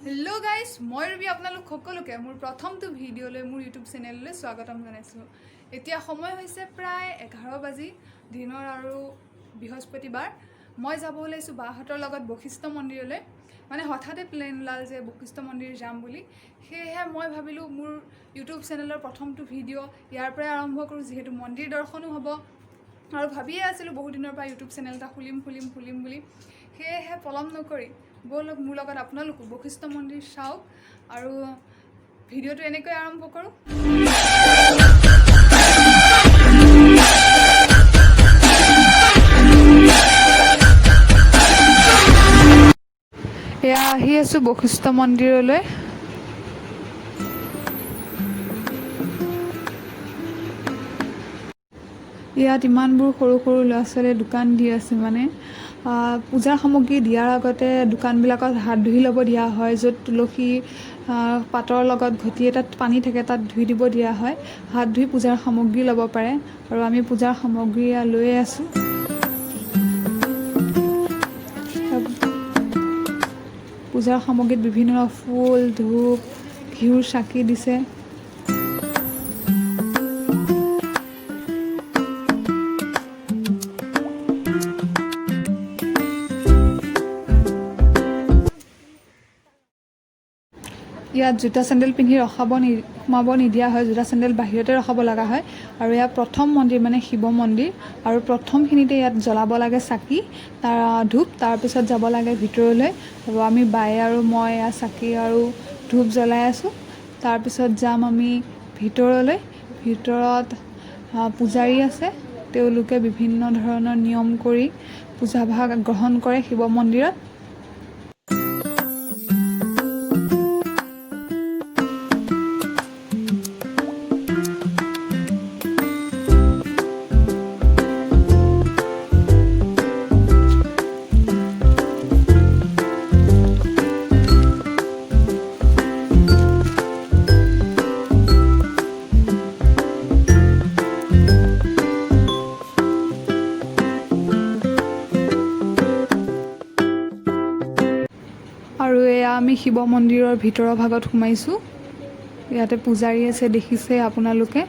Hello' guys, মই Ruby, আপোনালোক সকলোকে মোৰ প্ৰথমটো ভিডিঅ'লৈ, মোৰ ইউটিউব চেনেললৈ স্বাগতম জনাইছোঁ। এতিয়া সময় হৈছে প্ৰায় 11 বাজি দিনৰ আৰু বৃহস্পতিবাৰ। মই যাব ওলাইছোঁ বাহঁতৰ লগত বশিষ্ঠ মন্দিৰলৈ। মানে হঠাতে প্লেন ওলাল যে বশিষ্ঠ মন্দিৰ যাম বুলি। সেয়েহে মই ভাবিলোঁ, মোৰ ইউটিউব চেনেলৰ প্ৰথমটো ভিডিঅ' ইয়াৰ পৰাই আৰম্ভ কৰোঁ, যিহেতু মন্দিৰ দৰ্শনো হ'ব। আৰু ভাবিয়ে আছিলোঁ বহুত দিনৰ পৰা ইউটিউব চেনেল এটা খুলিম খুলিম খুলিম বুলি। সেয়েহে পলম নকৰি ব'লক মোৰ লগত আপোনালোকো বশিষ্ঠ মন্দিৰ চাওক আৰু ভিডিঅ'টো এনেকৈ আৰম্ভ কৰোঁ। এয়া আহি আছোঁ বশিষ্ঠ মন্দিৰলৈ। ইয়াত ইমানবোৰ সৰু সৰু ল'ৰা ছোৱালীয়ে দোকান দি আছে। মানে পূজাৰ সামগ্ৰী দিয়াৰ আগতে দোকানবিলাকত হাত ধুই ল'ব দিয়া হয়, য'ত তুলসী পাতৰ লগত ঘটি এটাত পানী থাকে, তাত ধুই দিব দিয়া হয়। হাত ধুই পূজাৰ সামগ্ৰী ল'ব পাৰে আৰু আমি পূজাৰ সামগ্ৰী এয়া লৈয়ে আছোঁ। পূজাৰ সামগ্ৰীত বিভিন্ন ফুল, ধূপ, ঘিউৰ চাকি দিছে। ইয়াত জোতা চেণ্ডেল পিন্ধি ৰখাব নি সোমাব নিদিয়া হয়। জোতা চেণ্ডেল বাহিৰতে ৰখাব লগা হয়। আৰু ইয়াত প্ৰথম মন্দিৰ, মানে শিৱ মন্দিৰ, আৰু প্ৰথমখিনিতে ইয়াত জ্বলাব লাগে চাকি, তাৰ ধূপ, তাৰপিছত যাব লাগে ভিতৰলৈ। আৰু আমি বায়ে আৰু মই এয়া চাকি আৰু ধূপ জ্বলাই আছোঁ। তাৰপিছত যাম আমি ভিতৰলৈ। ভিতৰত পূজাৰী আছে, তেওঁলোকে বিভিন্ন ধৰণৰ নিয়ম কৰি পূজাভাগ গ্ৰহণ কৰে শিৱ মন্দিৰত। আৰু এয়া আমি শিৱ মন্দিৰৰ ভিতৰৰ ভাগত সোমাইছোঁ। ইয়াতে পূজাৰী আছে, দেখিছে আপোনালোকে।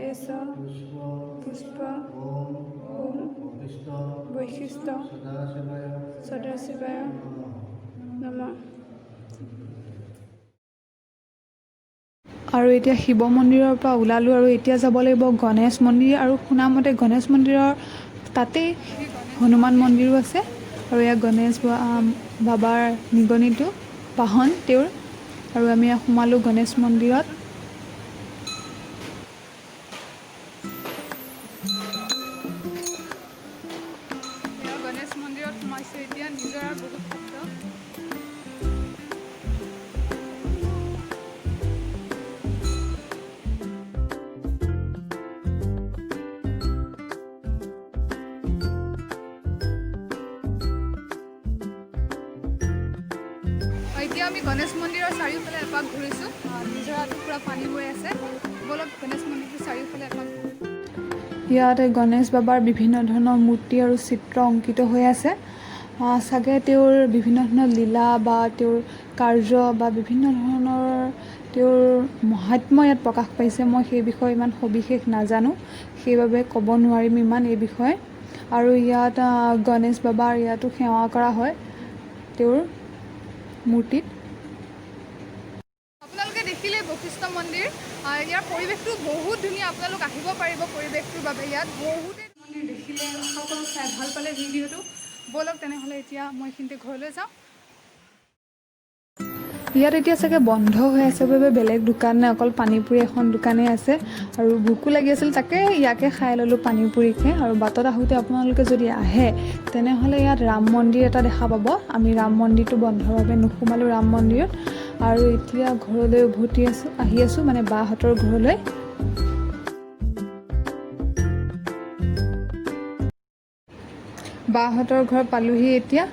এষ পুষ্প ওম বৈশিষ্ট্য সদাশিৱায় নমঃ। আৰু এতিয়া শিৱ মন্দিৰৰ পৰা ওলালোঁ আৰু এতিয়া যাব লাগিব গণেশ মন্দিৰ। আৰু শুনামতে গণেশ মন্দিৰৰ তাতেই হনুমান মন্দিৰো আছে। আৰু ইয়াত গণেশ বাবাৰ নিগনিটো বাহন তেওঁৰ। আৰু আমি ইয়াত সোমালোঁ গণেশ মন্দিৰত। গণেশ মন্দিৰত সোমাইছোঁ এতিয়া। নিজৰাৰ বহুত শব্দ। এতিয়া আমি গণেশ মন্দিৰৰ চাৰিওফালে এপাক ঘূৰিছোঁ। নিজৰাটো পূৰা পানী বৈ আছে। ব'লক, গণেশ মন্দিৰটোৰ চাৰিওফালে এপাক। ইয়াতে গণেশ বাবাৰ বিভিন্ন ধৰণৰ মূৰ্তি আৰু চিত্ৰ অংকিত হৈ আছে। চাগে তেওঁৰ বিভিন্ন ধৰণৰ লীলা বা তেওঁৰ কাৰ্য বা বিভিন্ন ধৰণৰ তেওঁৰ মহাত্ম্য ইয়াত প্ৰকাশ পাইছে। মই সেই বিষয়ে ইমান সবিশেষ নাজানো, সেইবাবে ক'ব নোৱাৰিম ইমান এই বিষয়ে। আৰু ইয়াত গণেশ বাবাৰ ইয়াতো সেৱা কৰা হয় তেওঁৰ মূৰ্তিত। আপোনালোকে দেখিলে বশিষ্ঠ মন্দিৰ। ইয়াৰ পৰিৱেশটো বহুত ধুনীয়া, আপোনালোক আহিব পাৰিব পৰিৱেশটোৰ বাবে। ইয়াত বহুতে মন্দিৰ দেখিলে, আশা কৰোঁ চাই ভাল পালে ভিডিঅ'টো। ব'লক তেনেহ'লে, এতিয়া মই এইখিনিতে ঘৰলৈ যাওঁ। ইয়াত এতিয়া চাগে বন্ধ হৈ আছে বাবে বেলেগ দোকান নাই, অকল পানীপুৰি এখন দোকানেই আছে। আৰু ভোকো লাগি আছিল, তাকে ইয়াকে খাই ল'লোঁ পানীপুৰিকে। আৰু বাটত আহোঁতে আপোনালোকে যদি আহে, তেনেহ'লে ইয়াত ৰাম মন্দিৰ এটা দেখা পাব। আমি ৰাম মন্দিৰটো বন্ধৰ বাবে নোসোমালোঁ ৰাম মন্দিৰত। আৰু এতিয়া ঘৰলৈ উভতি আছোঁ, আহি আছোঁ মানে বাহঁতৰ ঘৰলৈ। বাহঁতৰ ঘৰ পালোহি এতিয়া।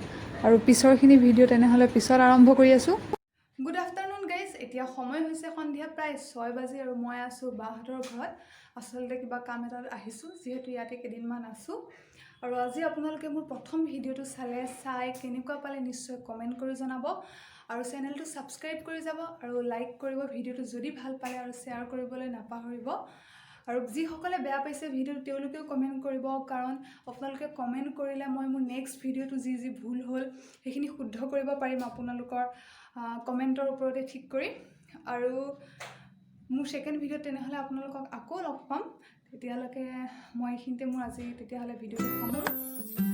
আৰু পিছৰখিনি ভিডিঅ' তেনেহ'লে পিছত আৰম্ভ কৰি আছোঁ। Good afternoon guys. এতিয়া সময় হৈছে সন্ধিয়া প্ৰায় 6 বাজি আৰু মই আছোঁ বাহঁতৰ ঘৰত। আচলতে কিবা কাম এটাত আহিছোঁ, যিহেতু ইয়াতে কেইদিনমান আছোঁ। আৰু আজি আপোনালোকে মোৰ প্ৰথম ভিডিঅ'টো চালে, চাই কেনেকুৱা পালে নিশ্চয় কমেণ্ট কৰি জনাব আৰু চেনেলটো ছাবস্ক্ৰাইব কৰি যাব আৰু লাইক কৰিব ভিডিঅ'টো যদি ভাল পালে আৰু শ্বেয়াৰ কৰিবলৈ নাপাহৰিব। আৰু যিসকলে বেয়া পাইছে ভিডিঅ'টো, তেওঁলোকেও কমেণ্ট কৰিব, কাৰণ আপোনালোকে কমেণ্ট কৰিলে মই মোৰ নেক্সট ভিডিঅ'টো যি যি ভুল হ'ল, সেইখিনি শুদ্ধ কৰিব পাৰিম আপোনালোকৰ কমেণ্টৰ ওপৰতে ঠিক কৰি। আৰু মোৰ ছেকেণ্ড ভিডিঅ'ত তেনেহ'লে আপোনালোকক আকৌ লগ পাম। তেতিয়ালৈকে মই এইখিনিতে মোৰ আজি তেতিয়াহ'লে ভিডিঅ'টো সামৰোঁ।